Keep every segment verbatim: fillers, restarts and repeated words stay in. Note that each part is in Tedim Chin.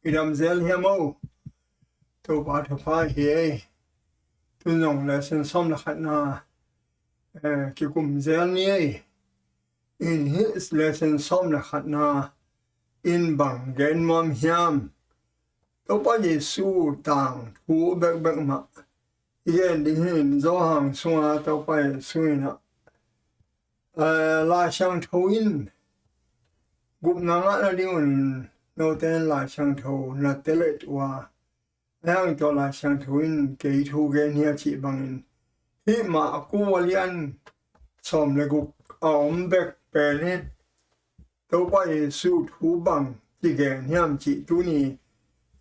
I dam zel hiam o? Topa thupha hi ei. Tun zong lesson sawm le khatna, eh, kikum zel ni ei. In hih lesson sawm le khatna in bang gen nuam hiam? Topa Jesu tangthu bekbek mah i gen ding hi. In Johan sunga Topa Jesu in ah, eh, Lai Siangtho in gupna ngah nadingun note in Lai Siangtho na telet uh a, ahi hang tawh Lai Siangtho in kei thu gen hi a cih bangin, hih Marka a lian sawm le guk a om bek pen hi. Topa Jesu thu bang kigen hiam cih tuni,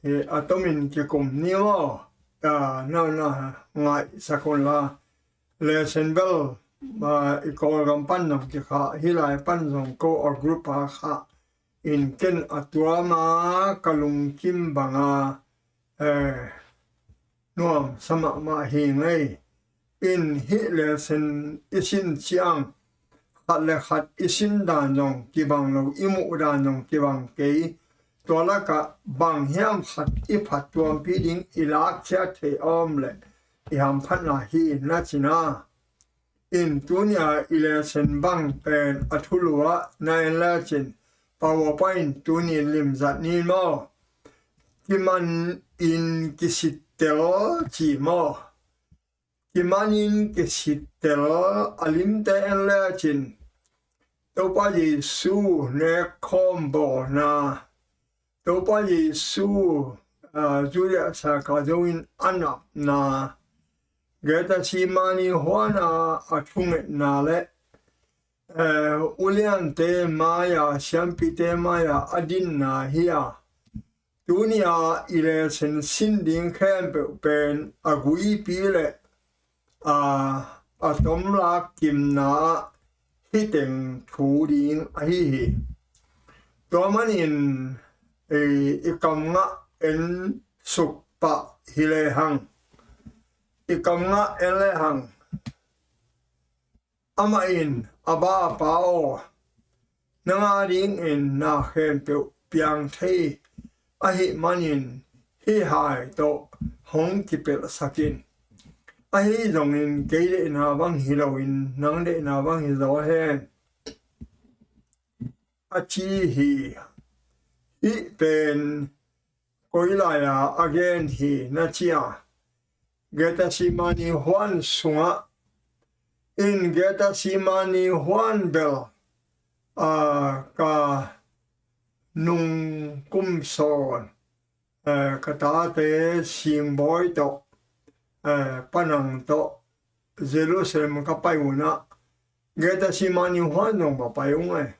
eh, a tomin kikum ni maw? Ah, na, na ngaihsak un la. Lesson bel, ah, i Kawlgam pan zong kikhah, hih lai pan zong ko a group a khah in ken a tuam a ka lungkim banga, eh, nuamsa mahmah hi ngei. In hih lesson i sin ciang khat le khat i sin dan zong kibang lo, i muh dan zong kibang kei. Tua lakah bang hiam khat i phattuampih ding, i lakciat theih a om leh i hamphatna hi in na cina. In tuni a i lesson bang pen a thulu ah na en lecin, Pau a pai in tuni limzat ni maw? Kiman in kisittel ci maw? Kiman in kisittel a limte en lecin, Topa Jesu nekkhawm bawlna, Topa Jesu, ah, Judea saka zo in a napna, Gethsemane huana a thungetna le, eh, uliante mai-a, siampite mai-a a dinna hi a, tuni a i lesson sin ding khempeuh pen a guipi le, a, a tomlak kimna ah hih teng thu ding ahi hi. Tua manin, eh, i kamngah en suk pah hi lehang, i kamngah en lehang, amah in, "A Bapa aw, nang a dingin na khempeuh piang thei ahih manin hih hai tawh hong kipelhsak in. Ahi zongin kei deihna bang hi loin nang deihna bang hi zaw hen," a ci hi. Hih pen koi lai-a a gen hi na ci a, Gethsemane huan sungah. In Gethsemane huan bel, a, ka nung kum sawn, eh, ka tate Singbawi tawh, eh, Panang tawh Jerusalem ka pai un ah, Gethsemane huan zong va pai ung e.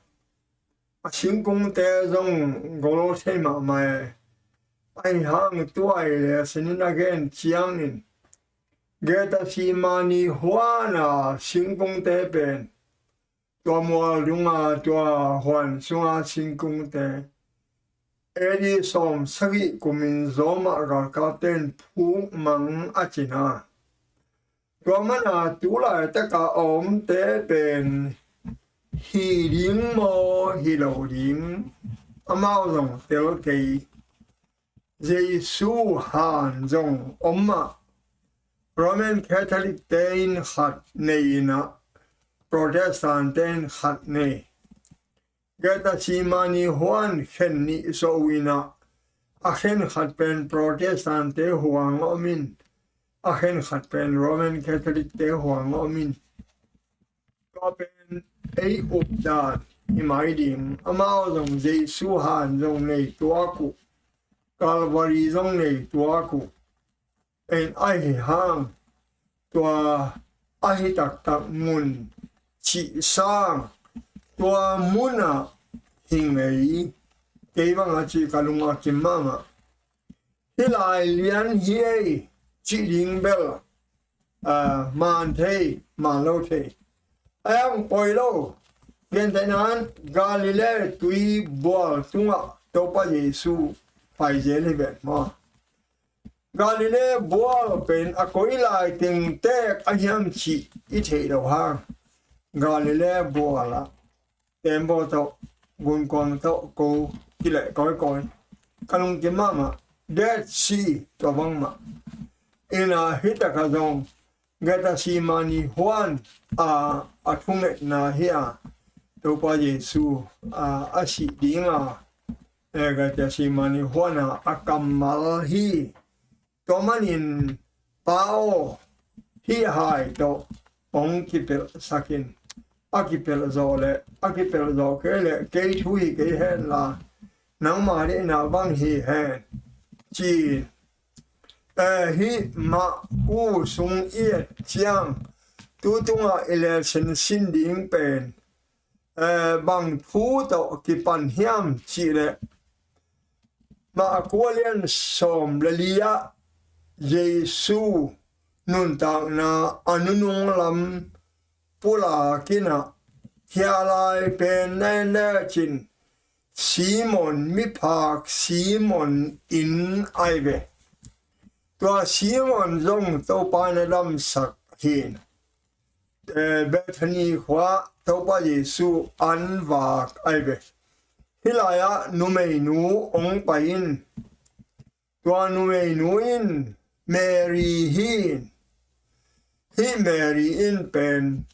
A singkungte zong gol thei mahmah e. Ahi hang tua i lesson in a gen ciangin, Gethsemane huana singkungte pen, tua mual dunga, tua huan sunga singkungte, A D sawm sagih kumin Roma galkapte in phuk mang a cina. Tua mana tu laitaka a omte pen hi ding maw, hi lo ding, amau zong tel kei. Jesu han zong om mah. Roman Catholic te in khat nei in ah, Protestant te in khat nei. Gethsemane huan khen nih suah uh in ah, a khen khat pen Protestant te huang a om in, a khen khat pen Roman Catholic te huang a om in. Tua pen ei updan hi mai ding. Amau zong Jesu han zong nei tuak uh, Calvary zong nei tuak uh. En ahi hang, tua ahi taktak mun cih sang, tua munah hi ngei. Kei banga cih ka lungah kim mahmah. Hih lai lian hi ei cih ding bel, ah, man thei, man lo thei. A yang poi lo. Gentehna in Galilee tui bual tungah Topa Jesu pai zel hi vet maw? Galilee bual pen a koi lai teng tek a hiam cih i theih loh hang, Galilee bual ah tembaw tawh, gunkuang tawh ko kileh kawikawi. ka lungkim mahmah. Dead Sea tua bangmah. Ina hih takah zong Gethsemane huan a, a thungetna hi a, Topa Jesu a, a sih dinga, eh, Gethsemane huan a, a kammal hi. Tua manin Pa aw, hih hai tawh hong kipelhsak in. A kipelh zawh leh a kipelh zawh kei leh kei thu hi kei henla, nangma deihna bang hi hen, ci-in. Eh, hih Marku sung i et ciang tu tungah i lesson sin ding pen, eh, bang thu tawh kipan hiam cih leh, Marku a lian sawm le li ah Jesu nuntakna a nunung lam pulak in ah, hih lai pen na en lecin Simon, miphak Simon inn ahi ve. Tua Simon zong Topa in a damsak hi. Eh, Bethany khua Topa Jesu an vak ahi ve. Hih lai-ah numeinu hong pai in. Tua numeinu in Mary hi in. Hih Mary in pen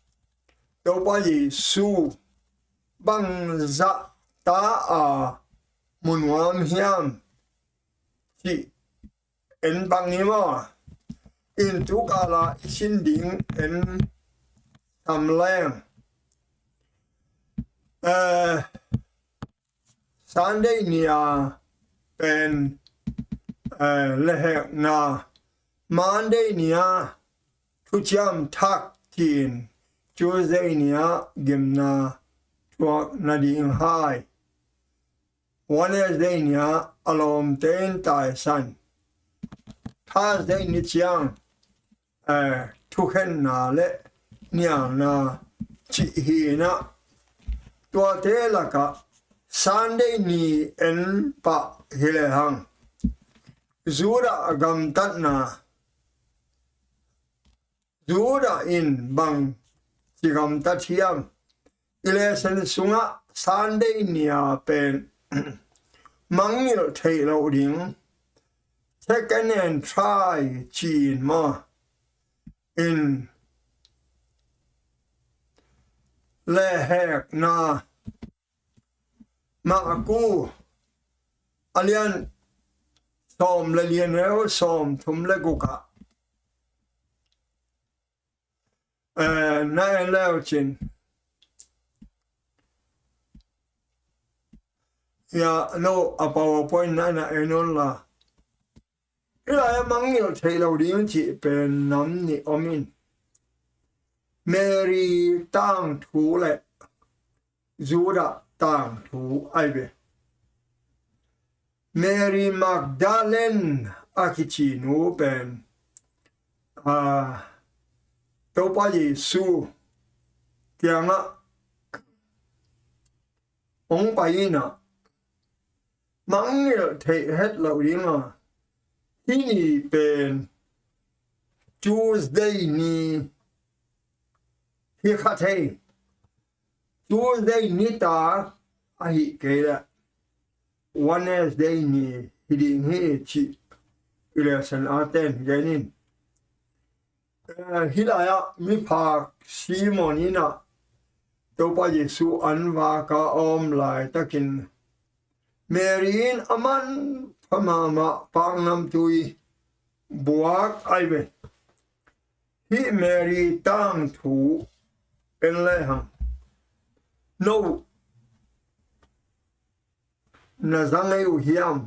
Topa Jesu bangzah ta a mu nuam hiam cih en bang hi maw? In tu kala i sin ding en sam leng. Eh, Sunday ni-a pen, eh, lehhekna, Monday ni-a thuciam thak tiin, Tuesday ni-a gimna thuak nading hai, Wednesday ni-ah a lawmte in taisan, Thursday ni ciang, eh, thukhenna le nialna cih hi in ah, tuate lakah Sunday ni en pah hi lehang, Judah gamtatna, Judah in bang ci gamtat hiam? I lesson sungah Sunday ni-a pen mangngilh theih loh ding, second and try ci-in maw, in lehhekna, Marku a lian sawm le li, a neu sawm thum le guk ah, eh, na en leu cin. Ya, no, a PowerPoint na, na en un la. Hih lai-ah mangngilh theih loh ding cih pen nam nih om in. Mary tangthu le Judah tangthu ahi ve. Mary Magdalene a kici nu pen, a, Topa Jesu kiangah hong pai in ah, mangngilh theih het loh ding a, hih ni pen Tuesday ni hi kha thei. Tuesday nitak ahih kei leh Wednesday ni hi ding hi cih i lesson a ten gen in. Eh, hih lai-ah miphak Simon in ah Topa Jesu an vak a om laitakin Mary in a manpha mahmah paknamtui buak ahi ve. Hih Mary tangthu en lehang, no na za ngei uh hiam?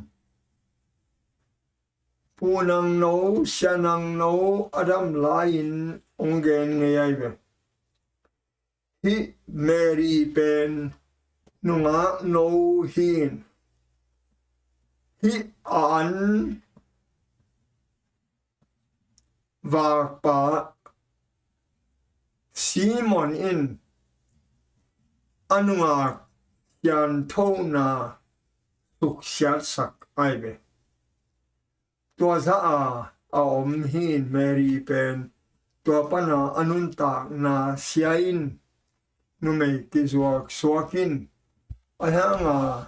Pu Nangno, Sia Nangno a dam lai-in hong gen ngei ahi ve. Hih Mary pen nungak no hi in, hih a an vakpa Simon in a nungak sianthona suksiatsak ahi ve. Tua zah a a om hi in, Mary pen tua pana a nuntakna sia in, numei kizuak suak in, a hanga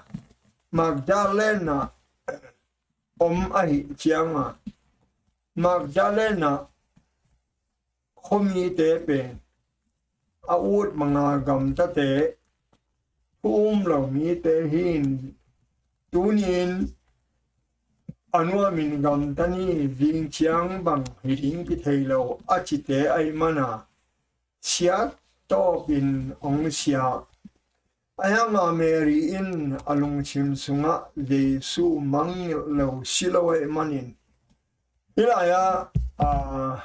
Magdalena om ahih cianga Magdalena khuamite pen a ut manga gamtate, thu um lo mite hi in, tuni-in a nuamin gamta ni, zing ciang bang hi ding kithei lo a cite ahih mana siat tawpin hong sia. Ahi hanga Mary in a lungsim sungah Jesu mangngilh lo si lo ahih manin, hih lai-ah, ah,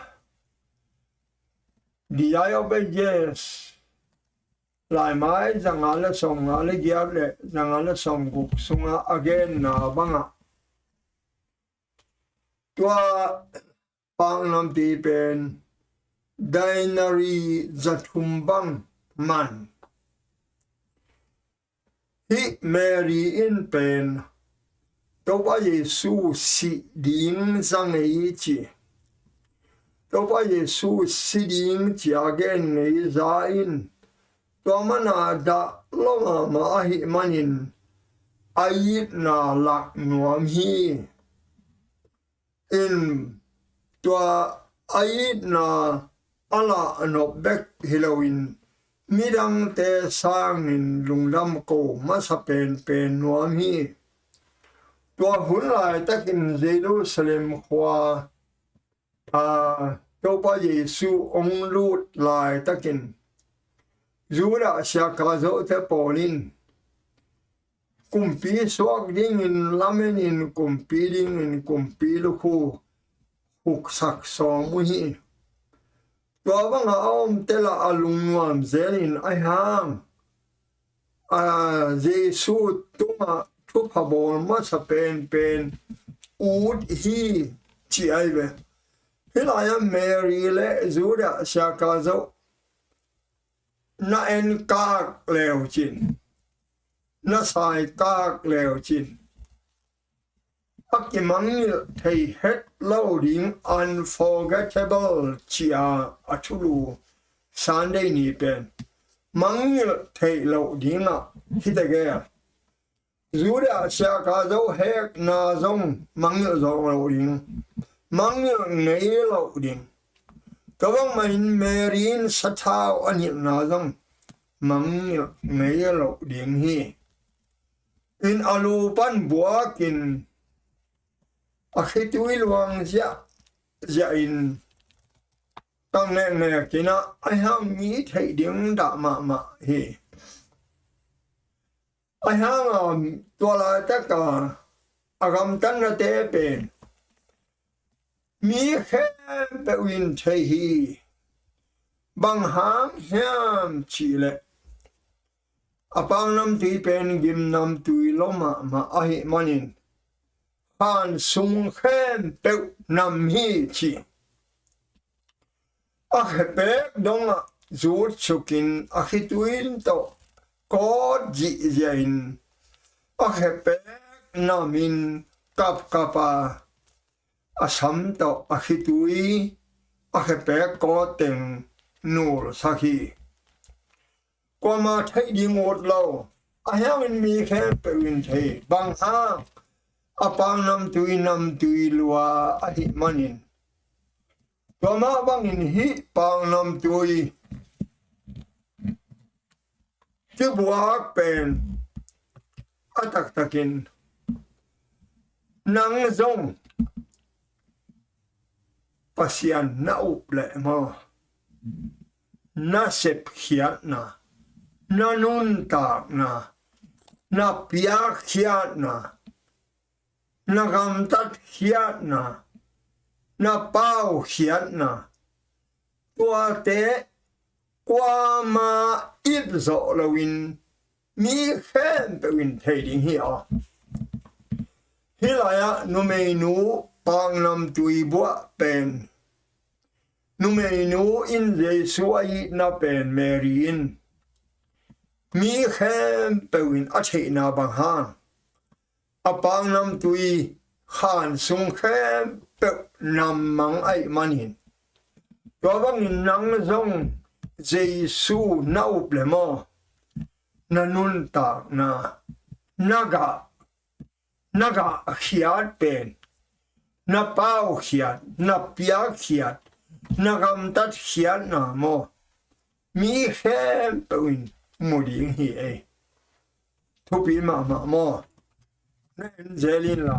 The Eye of Ages, laimai zanga le sawmnga le giat le zanga le sawmguk sungah a genna bangah, tua paknamtui pen denari za thum bang man. Hih Mary in pen Topa Jesu si ding za ngei ci, Topa Jesu si ding ci a gen ngei za in, tua mana dah lo mahmah ahih manin a itna lak nuam hi. In tua a itna a lah a nop bek hi loin midangte sangin lungdam ko masa penpen nuam hi. Tua hun laitakin Jerusalem khua, a, Topa Jesu hong lut laitakin Judah siakazote pawl in kumpi suak dingin lamenin, kumpi dingin kumpi lukhu huksak sawm uh hi. Tua banga a omte lah a lungnuam zelin ahi hang, a, Jesu tungah thupha bawl masa penpen ut hi ci ahi ve. Hih lai-ah Mary le Judah siakazo na en kak leucin, na sai kak leucin, a kimangngilh thei het lo ding, unforgettable ci-a a thulu Sunday ni pen mangngilh theih loh dingah hite gel. Judah siakazo hekna zong mangngilh zo loh ding, mangngilh ngei loh ding. Tua bangmahin Mary in sathau a nilhna zong mangngilh ngei loh ding hi. In a lu pan buakin a khitui luang ziahziah in tang neknek in ah, ahi hang mi theih ding dah mahmah hi. Ahi hanga tua laitaka a gamtatnate pen mi khempeuh in thei hi. Bang hang hiam cihleh a paknamtui pen gimnamtui lo mahmah ahih manin khan sung khempeuh nam hi ci. A khepek dongah zutsukin a khitui tawh kawt zihziahin a khepek namin kapkapa a sam tawh a khitui a khepek kawt teng nulsak hi. Kuama theih ding ut lo, ahi hangin mi khempeuh in thei. Bang hang? A paknamtui namtui lua ahih manin. Tua mah bangin hih paknamtui kibuak pen a taktakin nang zong Pasian na up leh maw, na sepkhiatna, na nuntakna, na piakkhiatna, na gamtatkhiatna, na paukhiatna, tuate kuama it zawh loin mi khempeuh in thei ding hi aw. Hih lai-ah numeinu paknamtui buah pen, numeinu in Jesu a itna pen Mary in mi khempeuh in a theihna bang hang, a paknamtui khan sung khempeuh nammang ahih manin. Tua bangin nang zong Jesu na up leh maw, na nuntakna, na gah, na gahkhiat pen na paukhiat, na piakkhiat, na gamtatkhiatna maw, mi khempeuh in mu ding hi ei. Thupi mahmah maw. Na en zel inla,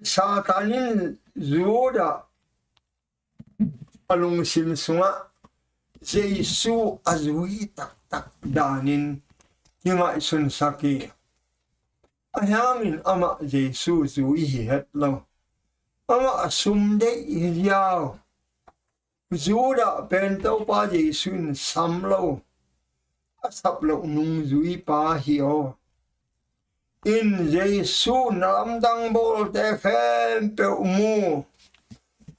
Satan in Judah a lungsim sungah Jesu a zui taktak danin kingaihsunsak hi. Ahi hangin amah Jesu zui hi het lo. Amah a sum deih hi ziau. Judah pen Topa Jesu in sam lo, a sap loh nungzuipa hi aw. In Jesu na lamdang bawlte khempeuh mu,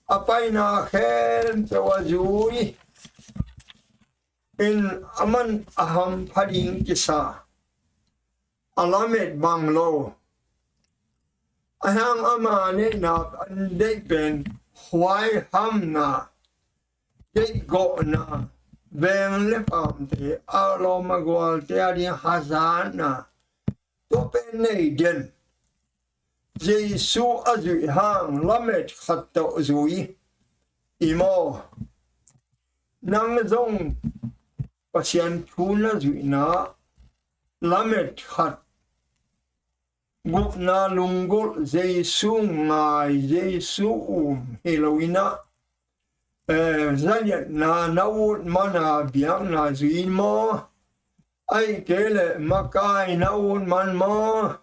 a paina khempeuh a zui. In aman a hampha ding kisa, a lamet bang lo. Ahi hang ama neihna an deih pen huaihamna, deihgawhna, veng le pamte, a lawm a gualte a ding hazatna, tua pen nei den. Jesu a zuih hang lamet khat tawh zui i maw. Nang zong Pasian thu na zuihna lamet khat, gupna lunggulh, Jesu ngai, Jesu um hi lo inah, eh, zaliatna na ut mana biakna zui maw? Ahih kei leh makai na ut man maw?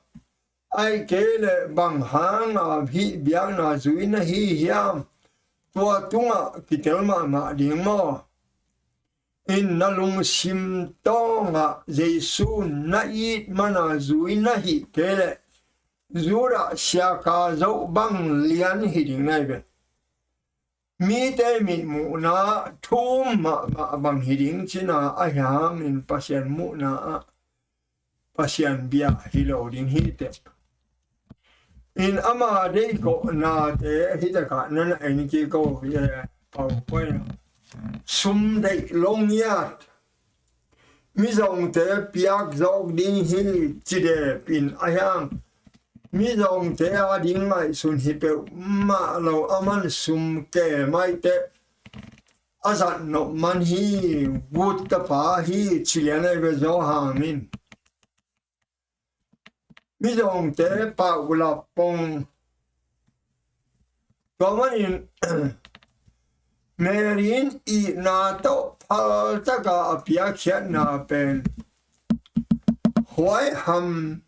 Ahih kei leh bang hanga hih biakna zui na hi hiam? Tua tungah kitel mahmah ding maw? In na lungsim tawngah Jesu na it mana zui na hih kei leh Judah siaka zoh bang lian hi ding nai ve. Mite mitmuhna thum mahmah bang hi ding cina ahi hangin Pasian muhna ah Pasian bia hi lo ding hi teh. In ama deihgawhnate hi takah nan a en kik ko hi e, pau paina. Sum deih lo ngiat. Mizawngte piak zawk ding hi ci dep in ahi hang, mizawngte a ding ngaihsun hi peuhmah lo, aman sum ke maite a zat nop man hi, guttapa hi ci lian ahi ve Johan in. Mizawngte pau lap pong. Tua manin Mary in itna tawh phaltaka a piakkhiatna pen huaiham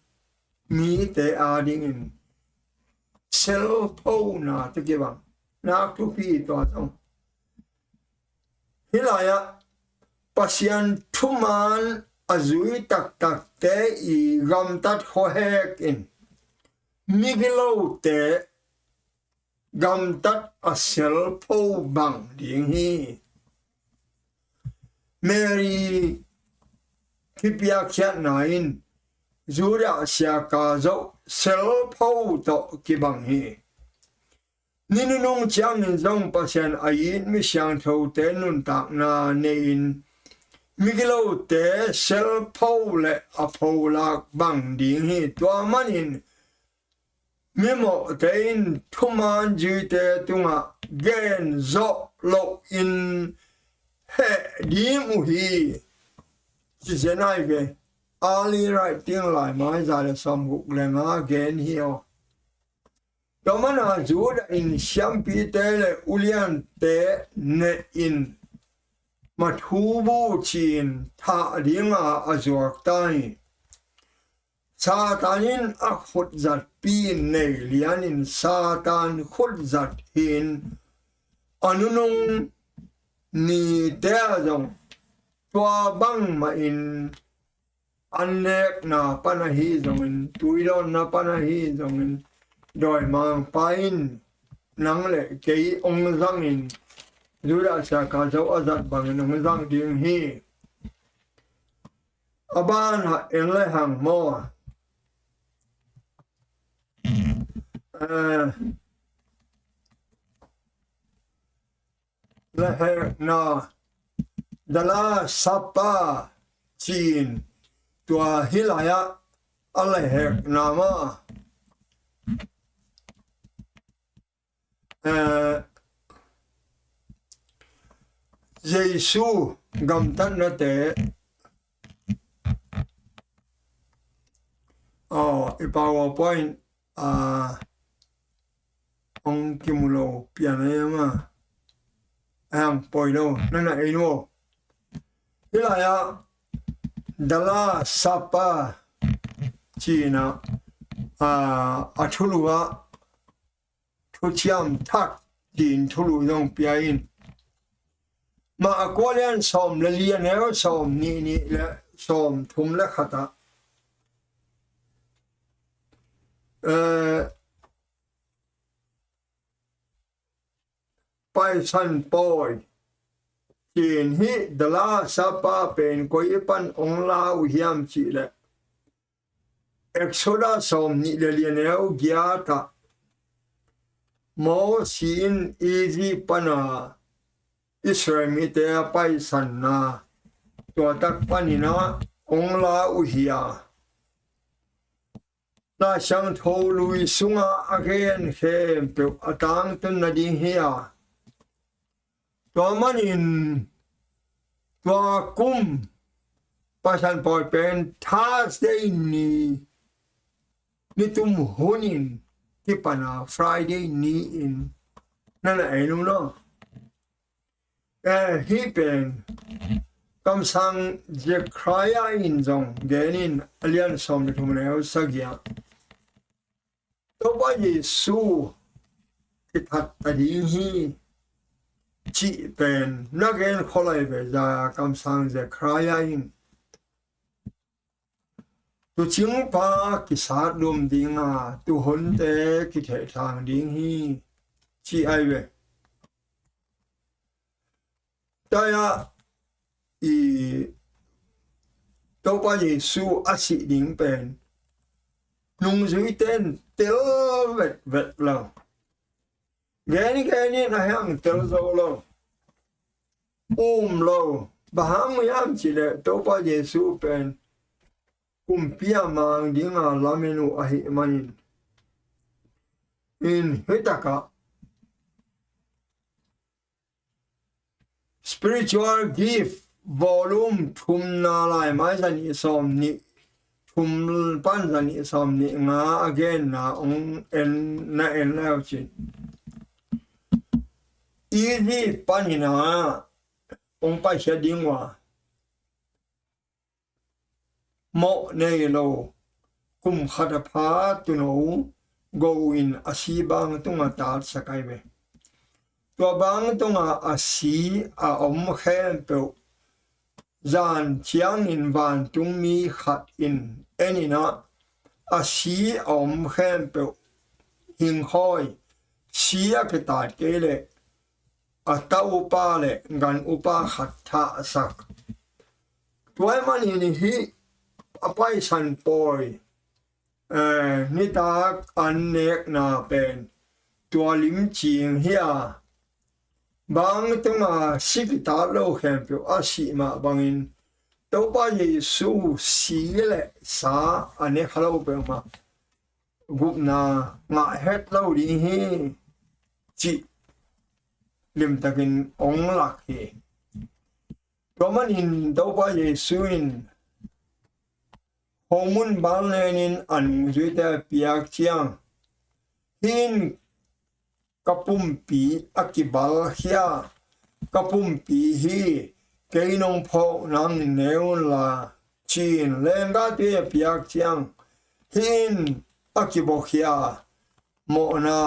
mite adingin selphona tawh kibang nak thupi tua zong. Hih lai-ah Pasian thuman a zui taktakte i gamtat khuahek in migilote gamtat a selpho bang ding hi. Mary kipiakkhiatna in Judah siaka zoh selpho tawh kibang hi. Ni nunung ciangin zong Pasian a it mi siangthote nuntakna nei-in migilote selpho le a pholak bang ding hi. Tua manin mimawhte in thuman zuite tungah gen zawh loin heh ding uh hi. Ci zen ai ve. Ali Wright ting lai mai za le sawm guk le nga gen hi aw. Tua mana Judah in siampite le uliante ne in mathubu ci-in thah dinga a zuak ta hi. Satan in a khutzatpi in nei lianin Satan khutzat hin a nunung nite ah zong tua bangmah in an nekna pan ahi zongin, tuidawnna pan ahi zongin, dawimangpa in nang le kei ong zangin Judah siaka zo a zat bangin ong zang ding hi. A banah en le hang maw? Eh, lehhekna, the Last Supper ci-in tua hih lai-ah a lehhekna mah Jesu gamtatnate, aw, i PowerPoint, a, hong kimu lo pian a, ama a hang poi lo, na na ei nu. Hih lai-ah The Last Supper ci-in ah, a, a thulu ah Thuciam Thak ci-in thulu zong pia in. Mah a kua lian sawm le li, a neu sawm nih nih le sawm thum le khat ah, eh, Paisan pawi ci-in, hih The Last Supper pen koi pan hong la uh hiam cih leh, Exodus sawm nih le li, a neu giat ah Mosi in Egypt pan a Israel mite a paisanna, tua tak panin ah hong la uh hi a, Laisiangtho Lui sungah a gen khempeuh a tangtun nading hi a, tua manin tua kum Paisan pawi pen Thursday ni, nitum hunin kipan a Friday ni-in na na ei nu lo. Eh, hih pen kamsang Zechariah in zong gen in, a lian sawm le thum, a neu sagih ah Topa Jesu kithat ta ding hi cih pen na gen khol lai ve. Za kamsang Zechariah in tuucingpa kisat lum ding a, tuuhonte kithehthang ding hi ci ai ve. Tua ah i Topa Jesu a sih ding pen nungzuite in tel vetvet lo. Gen gen in a hang tel zo lo, um lo. Bang hang hiam cih leh Topa Jesu pen kumpi a mang ding a lamen uh ahih manin, in hih tak ah Spiritual Gift volume thumna, laimai za nih sawm nih thum pan za nih sawm nih nga a genna hong en, na en le uh cin. Egypt panin ah hong paikhiat ding uh a, mawh nei lo, kum khat a pha tuuno go in a si bang tungah tatsak ai ve. Tua bang tungah a si a om khempeuh zan ciangin vantungmi khat in en in ah, a si a om khempeuh hingkhawi, si a kitat kei leh a ta upa le gan upa khat thahsak. Tua ahih manin hih a Paisan pawi, eh, nitak an nekna pen tua limcing hi a, bang tunga si kitat lo khempeuh a sih mah bangin Topa Jesu si le sa a ne kha lo peuhmah gupna ngah het lo ding hi cih limtakin hong lak hi. Tua manin Topa Jesu in homun bang lenin a nungzuite a piak ciang, hih in ka pumpi a kibalkhia, ka pumpi hi, kei nong phawk nang ne un la, ci-in lenggahte a piak ciang, hih in a kibuakhia, mawhna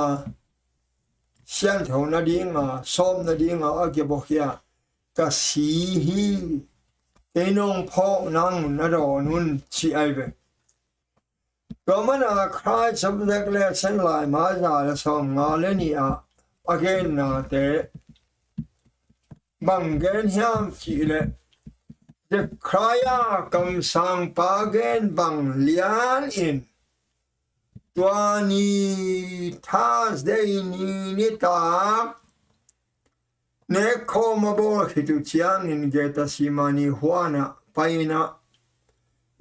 siangtho nadinga, sawm nadinga a kibuakhia ka si hi, kei nong phawk nang na dawn un, ci ai ve. Tua mana Christ Subject Lesson laimai za le sawmnga le nih ah a gennate bang gen hiam cih leh, Zechariah kamsangpa gen bang lian in, tua ni Thursday ni nitak nekkhawm a bawl khit uh ciangin Gethsemane huanah pai-in ah,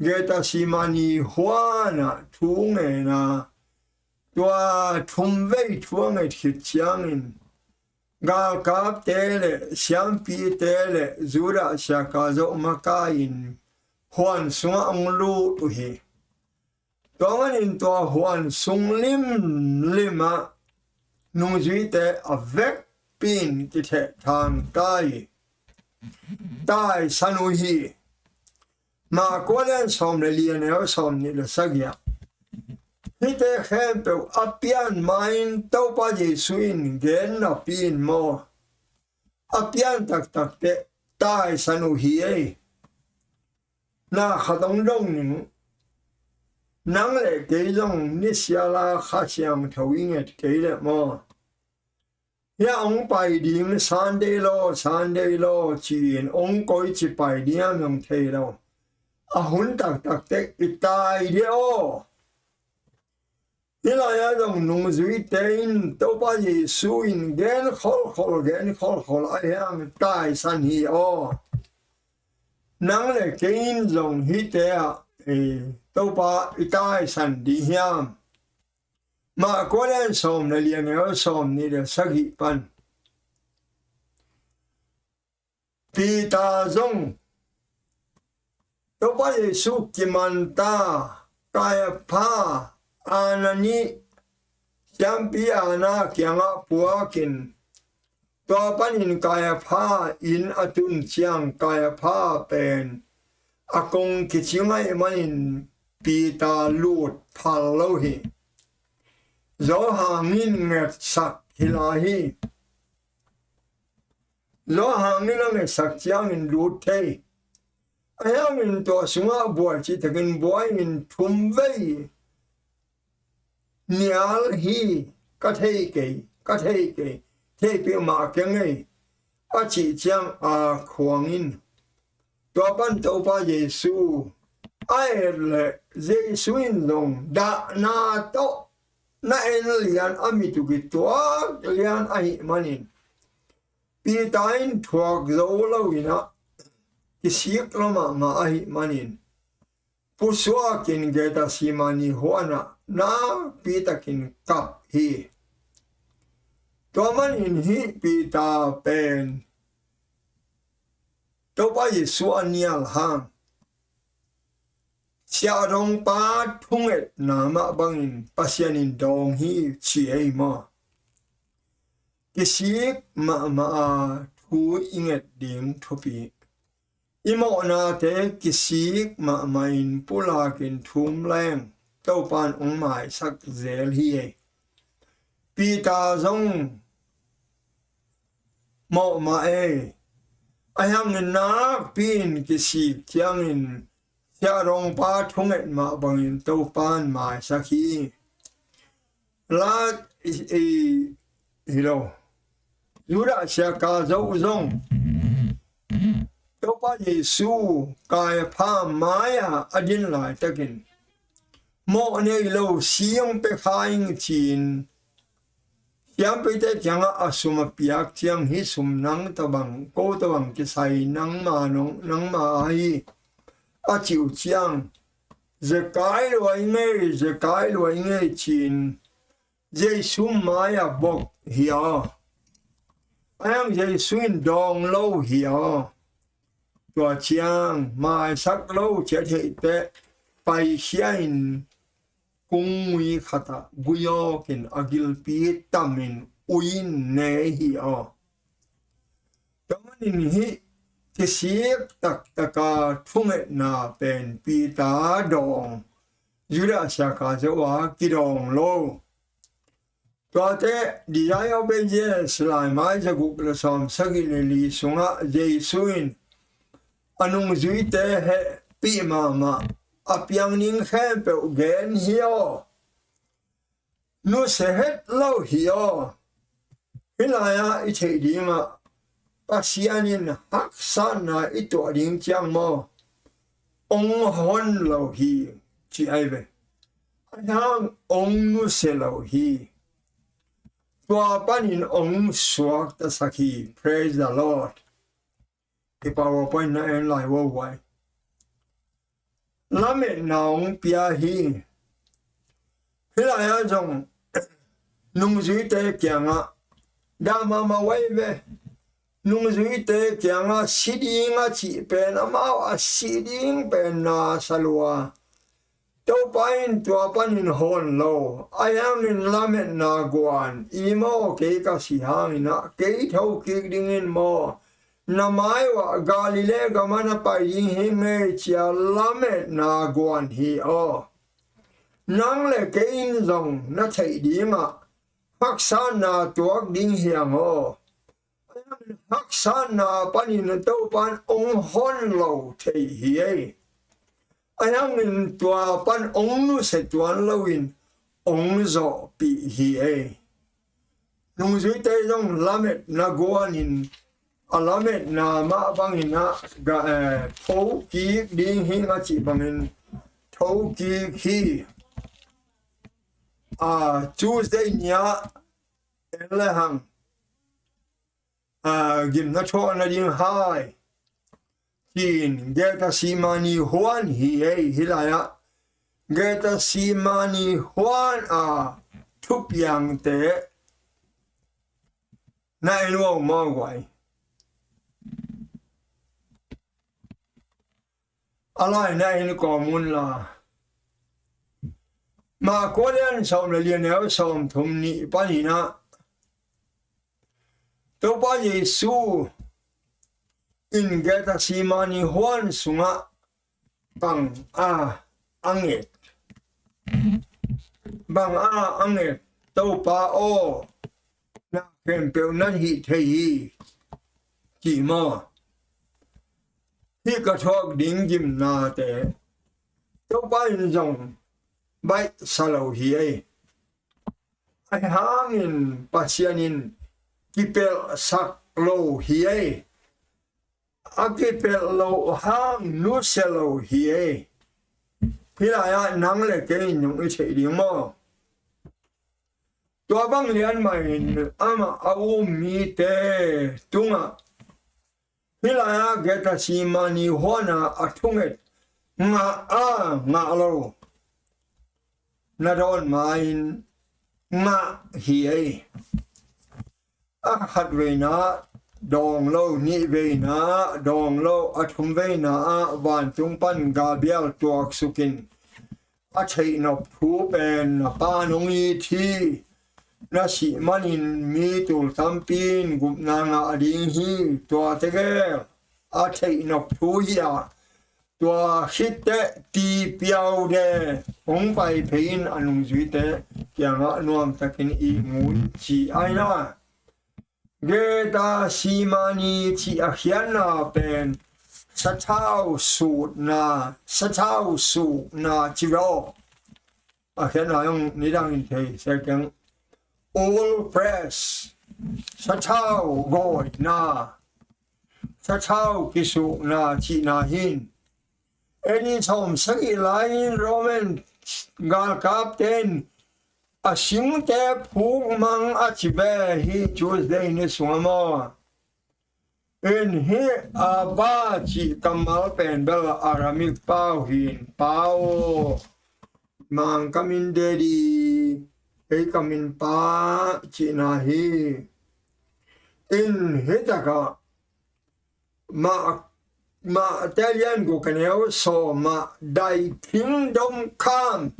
Gethsemane huanah thu ngen a, tua thumvei thu a nget khit ciangin galkapte le siampite le Judah siaka zoh makai-in huan sungah hong lut uh hi. Tua manin tua huan sung limlim ah nungzuite a vekpi in kithehthang tai, taisan uh hi. Mark a lian sawm le li, a neu sawmnih le sagih ah, hihte khempeuh a pian ma-in Topa Jesu in gen napi-in maw, a pian taktak teh taisan uh hi ei. Na khat hong dong ning, nang le kei zong nisiala Kha Siangtho i nget kei leh maw, hia hong pai ding, Sunday law, Sunday law ci-in hong koici pai ding hiam zong thei lo. A hun taktak teh i tai dih aw. Hih lai-ah zong nungzuite in Topa Jesu in gen kholkhol, gen kholkhol a hiang taisan hi aw. Nang le kei in zong hihte ah, eh, Topa i taisan dih hiam? Mark a lian sawm le li, a neu sawmnih le sagih pan. Peter zong Topa Jesu kimanta Kaiapha, Anna nih, siampi Anna kiangah puakin, tua panin Kaiapha inn a tun ciang Kaiapha pen a kong kici ngaih manin Peter lut phal lo hi. Johan in ngetsak hi lai hi. Johan in a ngetsak ciangin lut thei. A hiangin tua sungah buai cih takin buai-in thum vei nial hi, ka thei kei, ka thei kei, theihpih mah keng ei, a cih ciang a khuang in tua pan Topa Jesu a et leh Jesu in zong dahna tawh na en lian a mit uh kituak lian ahih manin Peter in thuak zo lo in ah kisik lo mahmah ahih manin pusuakin Gethsemane huan ah nakpi takin kap hi. Tua manin hih Peter pen Topa Jesu a nial hang siahdongpa thungetna mah bangin Pasian in dawng hi ci ei maw? Kisik mahmah a thu i nget ding thupi. I mawhnate kisik mahmah in pulakin thum leng Topan hong maisak zel hi ei. Peter zong mawhmah ei. A hiangin nakpi in kisik ciangin siahdongpa thunget mah bangin Topan maisak hi. La i, i, hi lo. Judah siaka zoh zong Topa Jesu Kaiapha mai-ah a din laitakin mawh nei lo, si hong pia kha ing ci-in siampite kiangah a sum a piak ciang, hih sum nang tawh bang, ko tawh bang kisai, nangma nong, nangma ahi, a cih uh ciang, zekai lua ing ei, zekai lua ing ei ci-in Jesu mai-ah bok hi a. A hiang Jesu in dawng lo hi a. Tua ciang maisak lo ci a theih teh paikhia in kung mui khatah gui awkin a gilpi tamin ui-in ne hi a. Tua manin hih kisik taktaka thungetna pen Peter dawng, Judah siaka zoh a kidawng lo. Tuate Desire of Ages laimai zaguk le sawm sagih le li sungah Jesu in a nungzuite hehpih mahmah a piang ding khempeuh gen hi aw. Nusia het lo hi aw. Hih lai-ah i theih dingah Pasian in haksatna i tuah ding ciang maw, ong hon lo hi ci ai ve. A hiang ong nusia lo hi. Tua panin ong suaktasak hi. Praise the Lord. I PowerPoint na en lai vuavuai. Lametna ong pia hi. Hih lai-ah zong nungzuite kiangah Dah mahmah uh ahi ve. Nungzuite kiangah si ding a cih pen amau a si ding pen na sa lua. Topa in tua panin hawn lo, ahi hangin lametna guan, i maw kei ka si hangin ah kei tho kik dingin maw, na mai uah Galilee gamah na pai ding hi ing ei, ci-a lametna guan hi aw. Nang le kei in zong na theih dingah haksatna tuak ding hi hang aw. Haksatna panin Topa in hong hawn lo thei hi ei. Ahi hangin tua pan hong nusia tuan loin hong zawhpih hi ei. Nungzuite zong lametna guanin a lametna mah bangin ah ga, eh, thokik ding hi ing a cih bangin thokik hi. Ah, Tuesday ni-ah en le hang, ah, gimna thuah nading hai, ci-in Gethsemane huan hi ei. Hih lai-ah Gethsemane huan a thupiangte na en uh a om a guai. A lai na en kawm un la. Marka lian sawm le li, a neu sawmthum nih panin ah Topa Jesu in Gethsemane huan sungah bang a a nget, bang a a nget, Topa aw, na khempeuh nan hih thei hi, ci maw. Hih ka thuak ding gimnate Topa in zong baihsa lo hi ei. Ahi hangin Pasian in kipelhsak lo hi ei. A kipelh loh hang nusia lo hi ei. Hih lai-ah nang le kei in zong i theih ding maw. Tua bang lian mah in amah a um mite tungah hih lai-ah Gethsemane huan a a thunget ngah a ngah lo na dawn ma-in ngah hi ei. A khat veina dawng lo, nih veina dawng lo, a thum veina ah vantung pan Gabriel tuaksuk in a theihnop thu pen na Pa nong it hi, na sih manin mi tul tampi in gupna ngah ding hi, tuate gel a theihnop thu hi a, tua khit teh tipiau de hong pai phei in a nungzuite kiangah nuamtakin ihmu un ci a hi na. Gethsemane cih a khiatna pen sathau sutna, sathau sukna ci ve aw. A khiatna zong nidangin thei se keng. Oil press, sathau gawina, sathau kisukna cihna hi. A.D. sawm sagih lai-in Roman galkapte in a singte phuk mang a ci ve hi. Tuesday ni sungah maw. In hih Abba cih kammal pen bel Aramaic pau hi in, Pa aw, Mangkam in Daddy, ei kam in Pa cihna hi. In hih takah Mah, Mate lian guk a neu sawm ah, Thy kingdom come,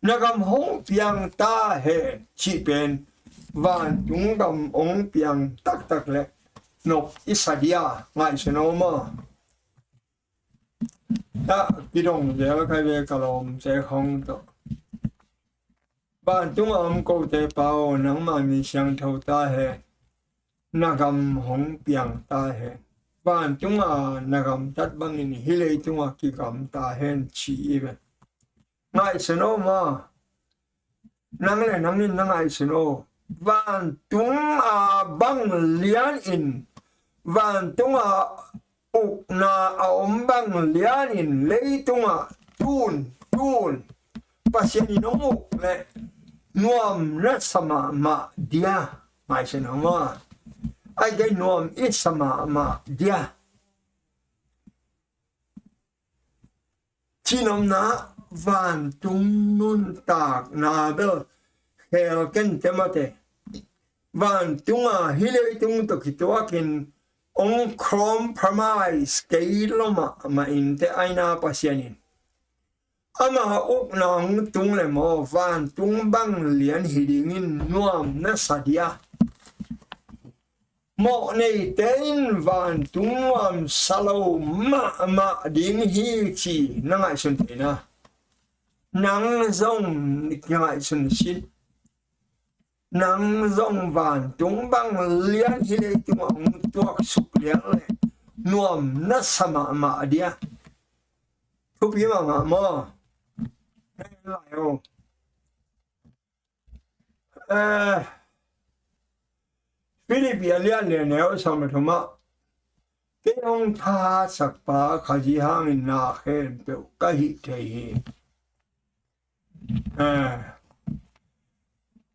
na gam hong piang ta hen cih pen vantung gam hong piang taktak leh nop i sa dia, ngaihsun aw maw. Dah kidong zel ka ve ka lawmte khawng tawh. Vantung a om kote Pa aw, nangmah min siangtho ta hen, na gam hong piang ta hen. Vantung a na gamtat bangin hih leitung a kigam ta hen ci hi ve. Ngaihsun aw maw. Nang le nang in na ngaihsun aw. Vantung a bang lianin, vantung a ukna a om bang lianin leitung ah tun tun Pasian in hong uk leh nuam na sa mahmah dia. Ngaihsun aw maw. Ai kei nuam i sa mahmah dia. Cihnopna vantung nuntakna bel khel kei te mate. vantung a hih leitung tawh kituakin hong compromise kei lo mahmah in te aina Pasian in ama ukna hong tung le maw, vantung bang lian hi dingin nuam na sa dia? Mawh neite in vantung nuam sa lo mahmah ding hi ci na ngaihsun thei na? Nang zong kingaihsun sin. Nang zong vantung bang lian hih leitungah hong tuaksuk lian le nuam na sa mahmah dia? Thupi mahmah maw? Lai o. Eh, Philippi a lian le neu sawm le thumah, kei hong thahatsak pa Kha Siangtho hangin na khempeuh ka hih thei hi. Eh,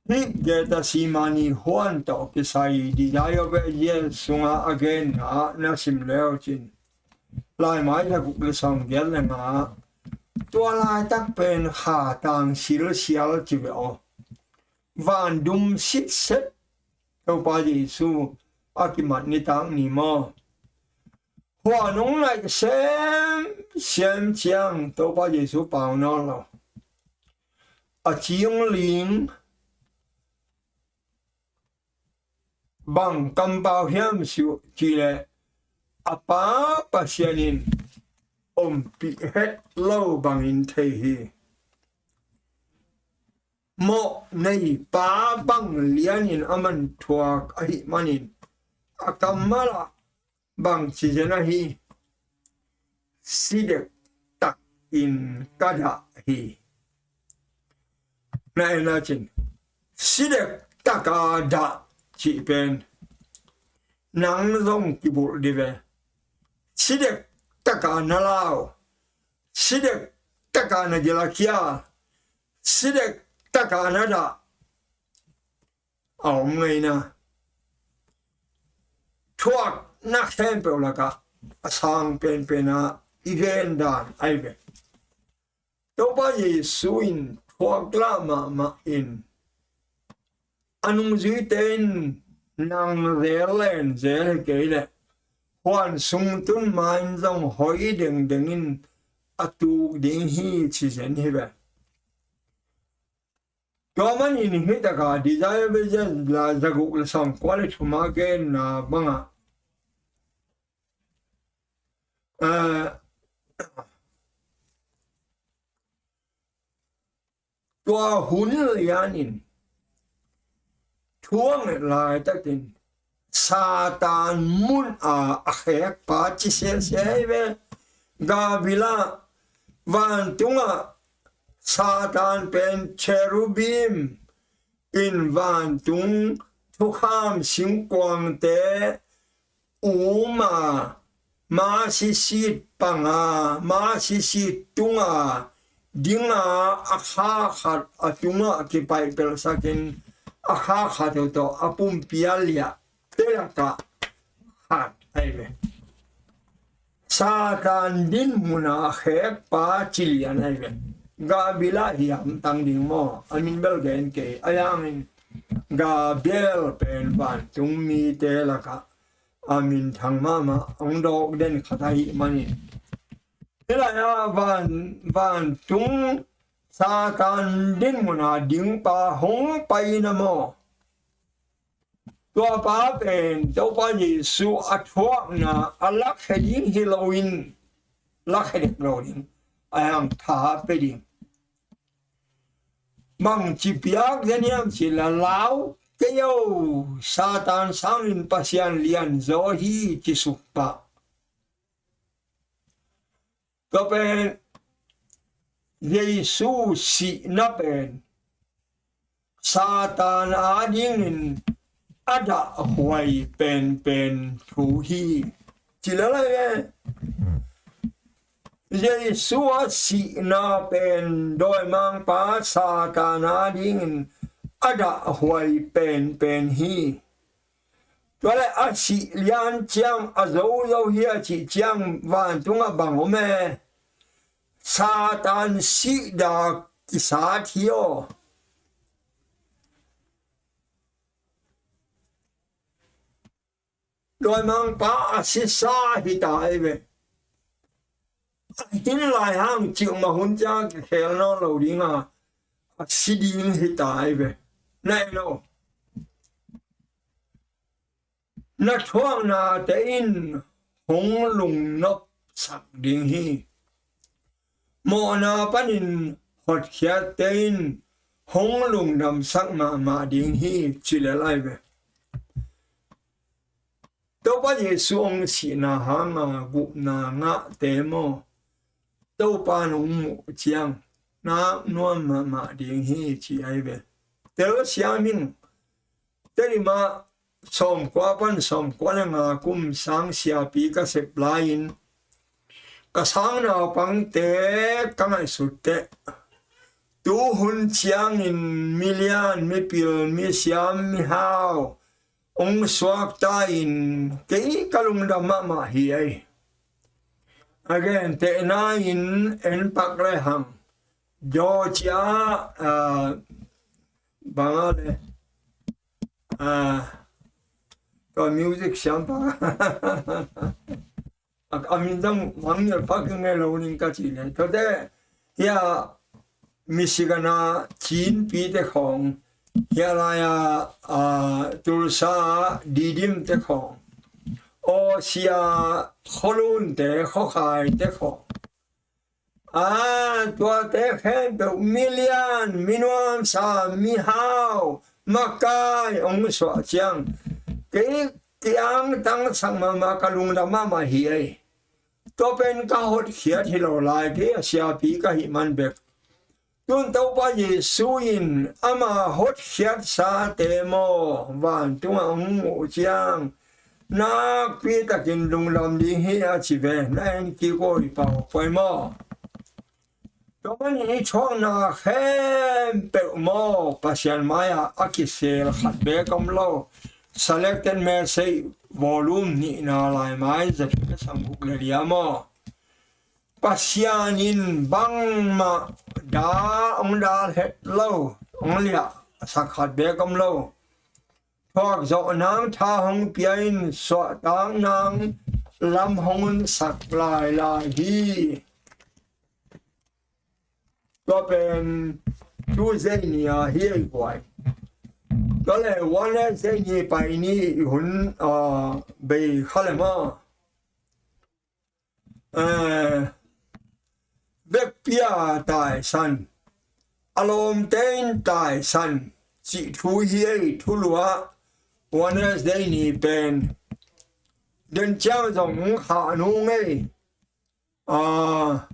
hih Gethsemane huan tawh kisai Desire of Ages sunga a genna na sim leu cin, Laimai za guk le sawm giat le nga, tua laitak pen kha tang silsial ci ve aw. Van dum sitset Topa Jesu a kimat nitak ni maw? Huan hong naih semsem ciang Topa Jesu pau nawn lo. A cingling bang kampau hiam cih leh a Pa Pasian in ompih het lo bangin thei hi. Mawh nei pa bang lianin a man thuak ahih manin a kammal ah bang ci zen ahi? Si dektak in ka dah hi. Na en a cin, si dektak a dah cih pen nang zong kibulh di ve. Si dektak a na lau, si dektak a na gil a kia, si dektak a na dah a om ngeina. Thuakna khempeuh lakah a sang penpen a i gen dan ahi ve. Topa Jesu in thuak lah mahmah in a nungzuite in nang zel len zel hi kei leh huan sung tun ma in zong hoi dengdeng in a tuk ding hi ci zen hi ve. Tua manin hih takah Desire of Ages la zaguk le sawmkua le thum a genna bangah, eh, tua hun lianin thu a nget laitakin Satan mun a a khekpa ci siasia hi ve. Gabila vantungah Satan pen cherubim in vantung thukham singkuangte um a, masisit pang a, masisit tung a ding a, a kha khat a tungah kipaihpelhsakin a kha khat uh tawh a pumpi a liah te lakah khat ahi ve. Satan dinmun a khekpa ci lian ahi ve. Gabriel hi hamtang ding maw? A min bel gen kei. Ahi hangin Gabriel pen vantung mite lakah a minthang mahmah, hong dawk den khat ahih manin. Hih lai-ah van, vantung Satan dinmun a dingpa hong pai na maw? Tua pa pen Topa Jesu a thuakna a lakhia ding hi loin, lakhia dek lo ding, a hang tha pia ding. Bangci piak zen hiam cih leh lau kei o, Satan sangin Pasian lianzaw hi ci suk pah. Tua pen Jesu sihna pen Satan adingin a dahhuai penpen thu hi. Ci lel ahi ve. Jesu a sihna pen dawimangpa Satan adingin a dahhuai penpen hi. Tua leh a sih lian ciang a zozo hi a cih ciang vantungah bang om e? Satan sihda kisat hi aw. Tua mangpa a sisa hi ta ei ve. A hin lai hang ciangmah hun ciang kikhel nawn lo ding a, a si ding hi ta ei ve. Na en lo. Na thuaknate in hong lungnopsak ding hi. Mawhna panin hotkhiatte in hong lungdamsak mahmah ding hi, ci lel ai ve. Topa Jesu hong sihna hanga gupna ngahte maw, Topa in hong muh ciang nak nuam mahmah ding hi, ci ai ve. Tel siam hing. Tedim ah sawmkua pan sawmkua le nga kum sang siapi ka sep lai-in ka sang naupangte ka ngaihsut teh, tu hun ciangin milian, mipil, misiam, mihau hong suakta in kei ka lungdam mahmah hi ei. A gentehna in en pak le hang, Georgia, ah, bang a le, ah, tua music siam pak a, a min zong mangngilh pak nge lo ning ka ci le. Tuate hia Michigan a Chin pite khawng, hia lai a, ah, Tulsa a Didim te khawng, Aw sia, Khualunte, Khuakhaite khawng. Ah, tuate khempeuh milian, minuamsa, mihau, makai hong suah ciang kei kiang tangsak mahmah, ka lungdam mahmah hi ei. Tua pen ka hotkhiat hi lo lai, kei a siapi ka hih man bek. Tun Topa Jesu in ama hotkhiatsate maw, vantungah hong muh ciang nakpi takin lungdam ding hi a ci ve. Na en kik aw i pau poi maw. Tua manin i thuakna khempeuh maw, Pasian mai-ah a kisel khat beek om lo. Selected message volume nihna, laimai za thum le sawmguk le li-ah maw, Pasian in bangmah dal hong dal het lo, hong liahsak khat beek om lo. Thuak zawh nang tha hong pia in, suahtak nang lam hong honsak lailai hi. Tua pen Tuesday ni a hi ei guai. Tua le Wednesday ni pai ni i hun, ah, bei kha le maw. Eh, vekpi-a taisan, a lawmte in taisan cih thu hi ei, thulu ah Wednesday ni pen. Den ciang zong khah nung ei. Ah,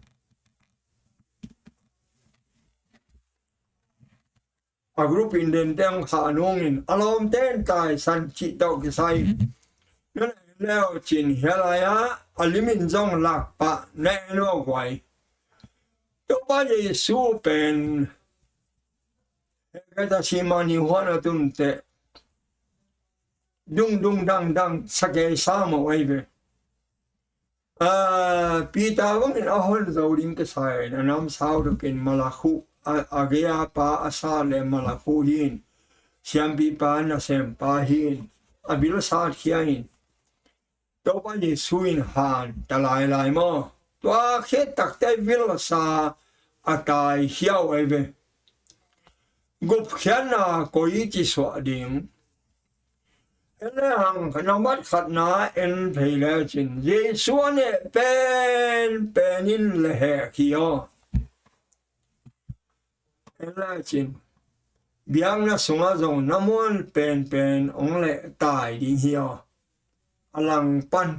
a group in den teng khah nungin a lawmte in taisan cih tawh kisai. Nana en leu cin hia lai-ah a limin zong lak pah, na en aw guai. Topa Jesu pen Gethsemane huan a tun teh dungdung dangdang sa kei sa mawh ei ve. Ah, Peter bangin a hon zo ding kisai in a namsau duk in malakhuh, a, a gei a pa a sa le malakhuh hi in, siampipa nasempa hi in, a vil satkhia in, Topa Jesu in han ta lailai maw. Tua khit takte vilsa a tai hiau ei ve. Gupkhiatna koi ci suah ding. En le hang, nambat khatna en thei le cin, Jesu a neh penpen in lehhek hi aw. En le cin, biakna sungah zong na muan penpen hong leh tai ding hi aw. A langpan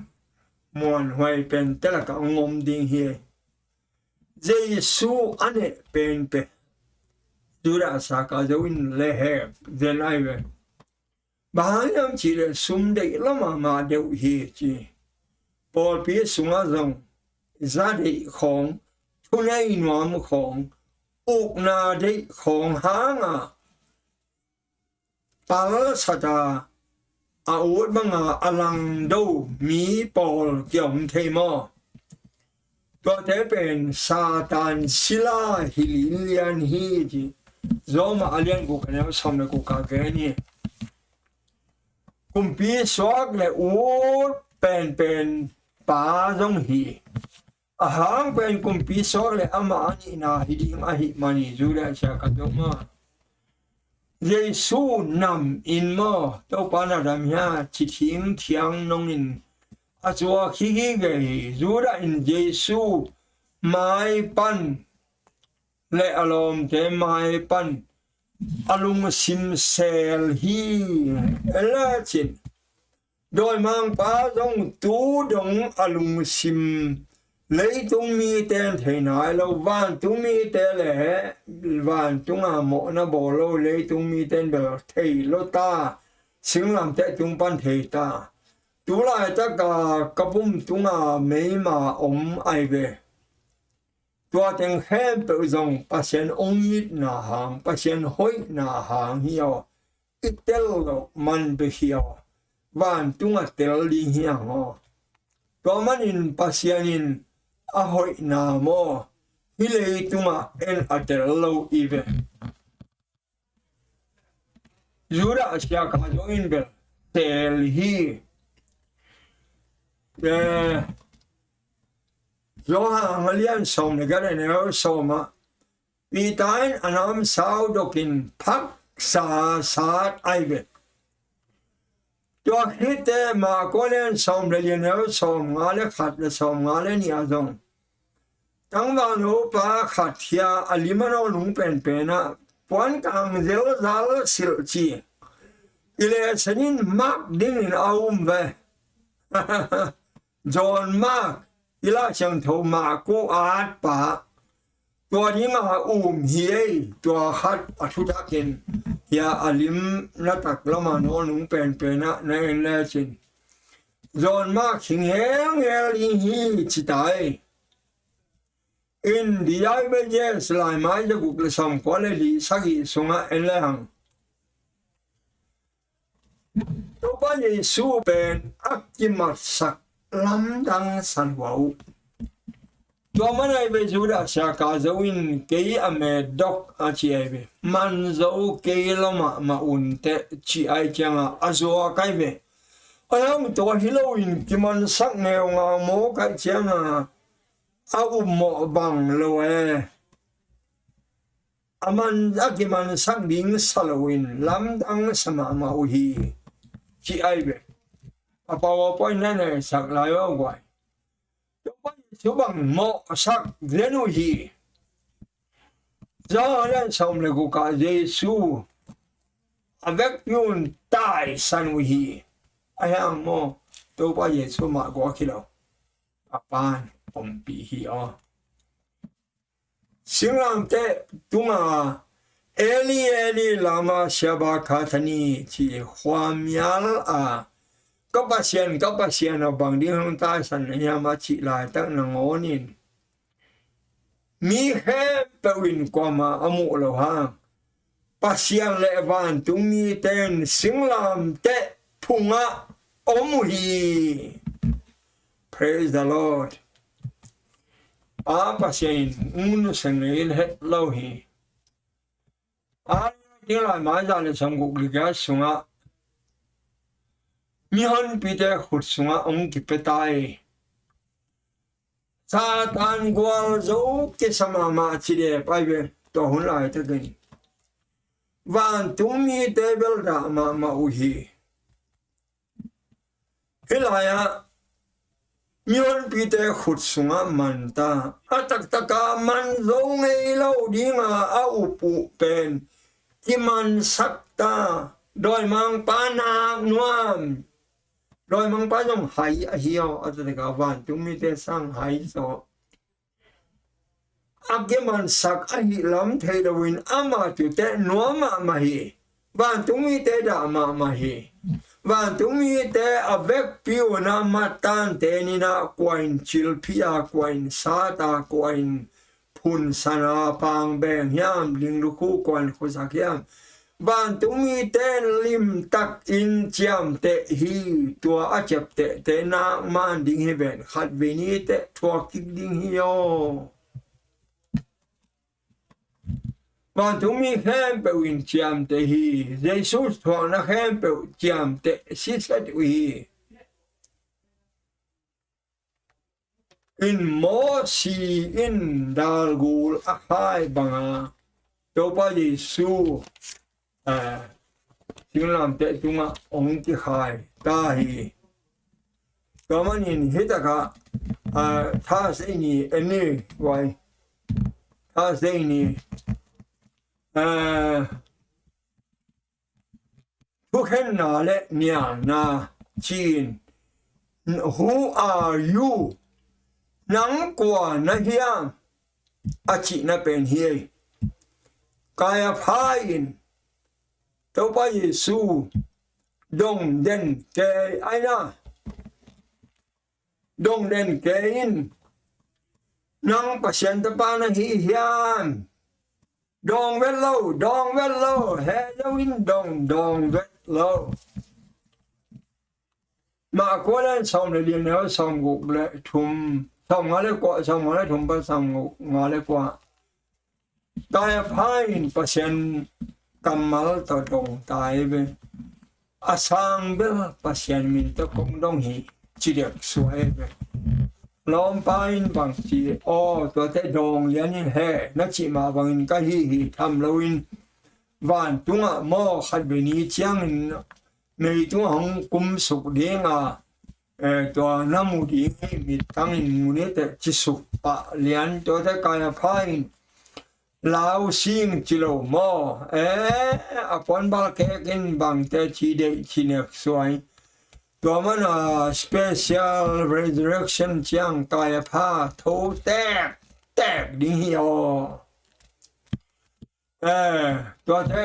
muanhuai pente lakah hong om ding hi. Jesu a neh penpen Judas Iskariot in lehhek zen ai ve. Bang hang hiam cih leh sum deih lo mahmah deuh hi ci. Pawlpi sungah zong za deih khawng, thunei nuam khawng, ukna deih khawng hanga palsat a, a ut banga a langdo mi pawl kiom thei maw? Tuate pen Satan sila hi linlian hi ci. Roma a lian guk a neu sawm le guk ah gen hi. kumpi suak le ut penpen pa zong hi. A hang pen kumpi suak le amah a nihna hi ding ahih manin Judah Iskariot zong a, Jesu nam in maw, Topa na dam hia, ci thingthiang nongin a zuak hi hi gei hi. Judah in Jesu mai pan le a lawmte mai pan a lungsim sel hi. Ela cin, dawimangpa zong tu dong a lungsim leitung mite in thei nai lo, vantung mite le vantunga mawhna bawl lo leitung mite in bel thei lo ta, singlamteh tung pan thei ta. Tulaitaka ka pum tunga meima om ai ve. Tua teng khempeuh zong Pasian hong itna hang, Pasian hoihna hang hi aw. I tel loh man bek hi aw. Vantungah tel ding hi ang aw. Tua manin Pasian in a hoihna maw, hih leitungah en a tel lo i ve. Judah siaka zong in bel tel hi. Eh, Johan a lian sawm le giat a neu sawm ah Peter in a namsau dokin phaksa sat ai ve. Tua khit teh Mark a lian sawm le li a neu sawm nga le khat le sawm nga le nih ah zong tangval nupa khat hi a, a lim a nawlnung penpen ah puan kang zelzal silh ci. I lehsen in Mark dingin a um ve. John Mark, i Lai Siangtho Mark a atpa, tua dinga um hi ei. Tua khat a thutakin hi a, a lim na tak lama nawlnung penpen ah na en lecin John Mark hi ngelngel ding hi ci ta ei. In the I B J S laimai zaguk le sawmkua le li sagih sungah en le hang. Topa Jesu pen a kimatsak lamdang sa lua uh. Tua man ai ve, Judah siaka zo in kei a met dok a ci ai ve. Man zo kei lo mahmah un teh ci ai cianga a zuak ai ve. Ai hang tua hi loin kimansak ngeungau mawk ai cianga a upmawh bang lo e. A man a kimansak ding sa loin lamdang sa mahmah uh hi ci ai ve. A PowerPoint na neisak lai aw guai. Topa Jesu bang mawhsak zen uh hi. Johan a lian sawm le guk ah Jesu a vekpi un taisan uh hi. A hiang maw, Topa Jesu mah guak hi lo. A Pan ompih hi aw. Singlamteh tunga Eli, Eli, lama sabakthani ci, khuamial a, ka Pasian, ka Pasian aw, bang ding hong taisan na hiam a cih laitak nangawnin mi khempeuh in kuamah a muh loh hang Pasian le vantung mite in singlamteh phungah om uh hi. Praise the Lord. Pa Pasian in nusia ngei het lo hi. A ding lai mai za le sawmguk le giat sungah mihonpite khut sungah hong kipia ta hi. Satan gualzo kisa mahmah ci dep ai ve. Tua hun laitakin vantung mite bel dah mahmah uh hi. Hih lai-ah mihonpite khut sungah man ta, a taktaka man zo ngei lo dinga a up uh pen kimansak ta. Dawimangpa nak nuam. Dawimangpa zong hai ahi aw, a taktaka vantung mite sang hai zaw. A kimansak ahih lam thei loin amah tuteh nuam mahmah hi. Vantung mite dah mahmah hi. Vantung mite a vekpi un a mattante ninah kua in cilphih a, kua in sat a, kua in phunsan a, pangbeng hiam, linglukhu kua in khusak hiam, vantung mite in limtakin ciamteh hi. Tua a ciaptehte nak man ding hi ven, khatvei niteh thuak kik ding hi aw. Vantungmi khempeuh in ciamteh hi. Jesu thuakna khempeuh ciamteh siset uh hi. In Mosi in dalgul a khai banga Topa Jesu, eh, singlamteh tungah hong kikhai ta hi. Tua manin hitakah, eh, Thursday ni en ni vai. Thursday ni, eh, thukhenna le nialna ci-in, "Who are you?" Nang kua na hiam? A cihna pen hi ei. Kaiapha in Topa Jesu dong den kei aina. Dong den kei in, "Nang Pasian tapa na hi hiam? Dawng vet lo, dawng vet lo, he zo in dawng, dawng vet lo." Mah kua le sawm le li neu sawm guk le thum, sawm nga le kua, sawm nga le thum pan sawm nga le kua. Kaiapha in Pasian kammal tawh dong ta hi ve. A sang bel Pasian min tawh kong dong hi, ci dek suai hi ve. Lawmpa in bang ci, "Aw, tuate dawng lian in he, na cih mah bangin ka hi hi tham loin, vantungah maw khatvei ni ciangin meitungah hong kumsuk dinga, eh, tua na mu ding hi, mittangin mu ni teh," ci suk pah lian. Tuate Kaiapha in lau sing ci lo maw? Eh, a puanbal kek in bangte ci deih ci nek suai. Tua mana special resurrection ciang Kaiapha tho tek tek ding hi aw. Eh, tuate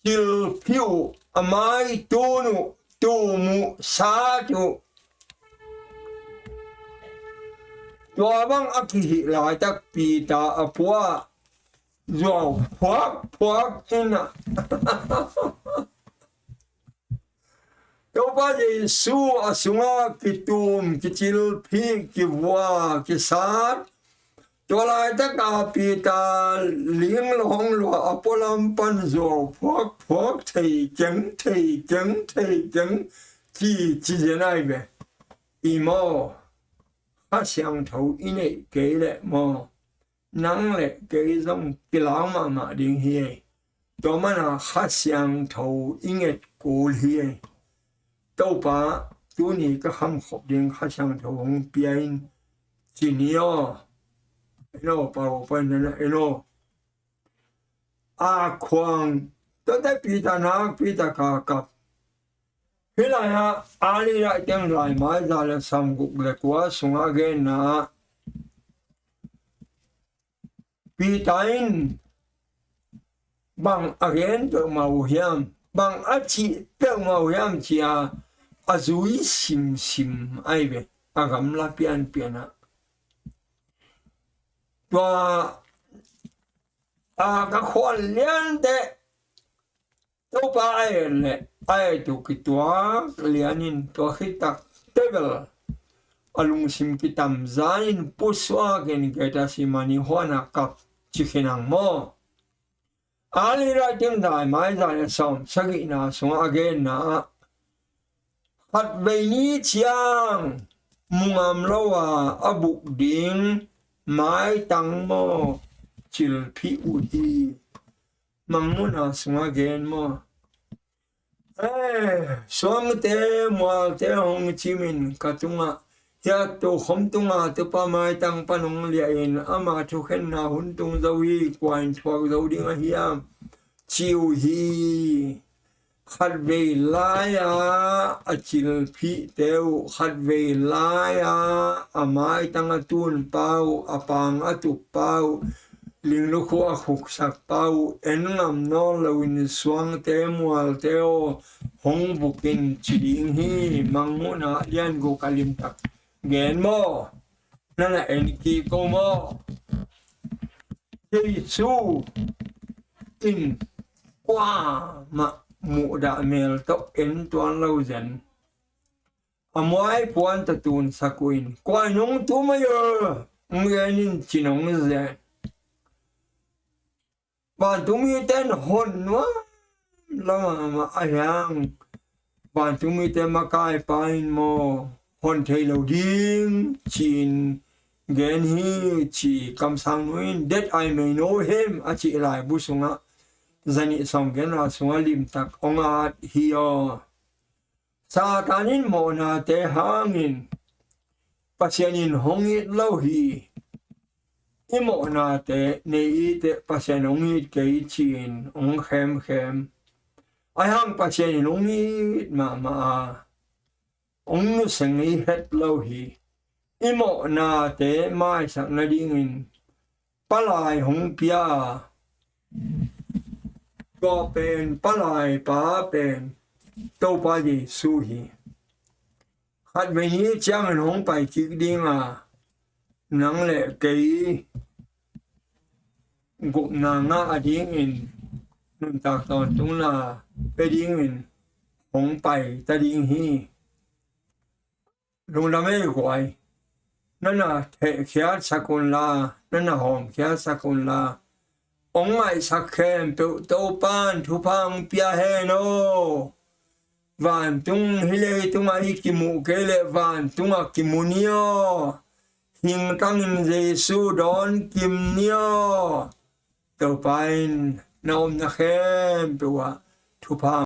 cilphi uh, a mai tun uh, tum uh, sat uh. Tua bang a kihih laitak Peter a pua zuau phuak phuak in a. Topa Jesu a sungah kitum, kicilphi, kivua, kisat. Tua laitaka Peter ling lo hong lua a pualam pan zuau phuak phuak, "Thei keng, thei keng, thei keng," ci ci zen ai ve. I maw, Kha Siangtho i neih kei leh maw, nang le kei zong kilau mahmah ding hi ei. Tua mana Kha Siangtho i nget kul hi ei. Topa, tuni ka khamkhop ding Kha Siangtho hong pia in, ci ni aw. Eno, pau pa nana eno. A khuang, tuate Peter nak, Peter ka kap. Hih lai-ah, a lih lai teng lai mai za le sawm guk le kua sungah genna ah Peter in bang a gen peuhmah uh hiam, bang a cih peuhmah uh hiam ci-a a zui simsim ai ve, a gamla pianpianah. Tua a ka khuan liante Topa a et le a et uh kituak lianin tua khit tak tebel a lungsim kitamzanin pusuakin Gethsemane huanah kap ci khin ang maw? A lih lai teng lai mai za le sawm sagihna sungah a genna ah khatvei ni ciang mu ngam lo a a buk ding maitang maw, cilphih uh hi. Mangmuhna sungah gen maw? Eh, suangte mualte hong cimin ka tungah, hia tokhom tungah Topa maitang pan hong liahin ama thukhenna hun tung zo hi, kua in thuak zo ding a hiam, ci uh hi. Khatvei lai-a a cilphihte uh, khatvei lai-a a maitang a tunpa uh, a pang a tukpa uh, linglukhu a khuksakpa uh, en ngam nawn loin suangte mualte aw, hong bukin ci ding hi. Mangmuhna lian guk a limtak gen maw? Nana en kik ko maw? Jesu in kuamah muhdah mel tawh en tuan lo zen. A muai puan tawh tunsak uh in, kua in hong tum ahi a, hong gen in ci nong zen. Vantungmite in hon nuam lo mahmah a hiang, vantungmite makaipa in maw, hon thei lo ding ci-in gen hi, ci kamsang nu in, that I may know him, a cih laibu sungah, zanih sawm gen a sungah limtak hong at hi aw. Satan in mawhnate hangin Pasian in hong it lo hi. I mawhnate nei i teh Pasian hong it kei ci-in hong khemkhem. Ahi hang Pasian in hong it mahmah a, hong nusia ngei het lo hi. I mawhnate maisak nadingin palai hong pia a, tua pen palai pa pen Topa Jesu hi. Khatvei ni ciangin hong pai kik ding a, nang le kei gupna ngah a dingin nuntak tawntungna pia dingin hong pai ta ding hi. Lungdam ei guai. Na na thehkhiat sak unla, na na hawmkhiat sak unla, hong ngaihsak khempeuh Topan thupha hong pia hen aw. Vantung hih leitungah i kimuh kei leh vantungah kimu ni aw. Hingtangin Jesu dawn kim ni aw. Topa in na omna khempeuh ah thupha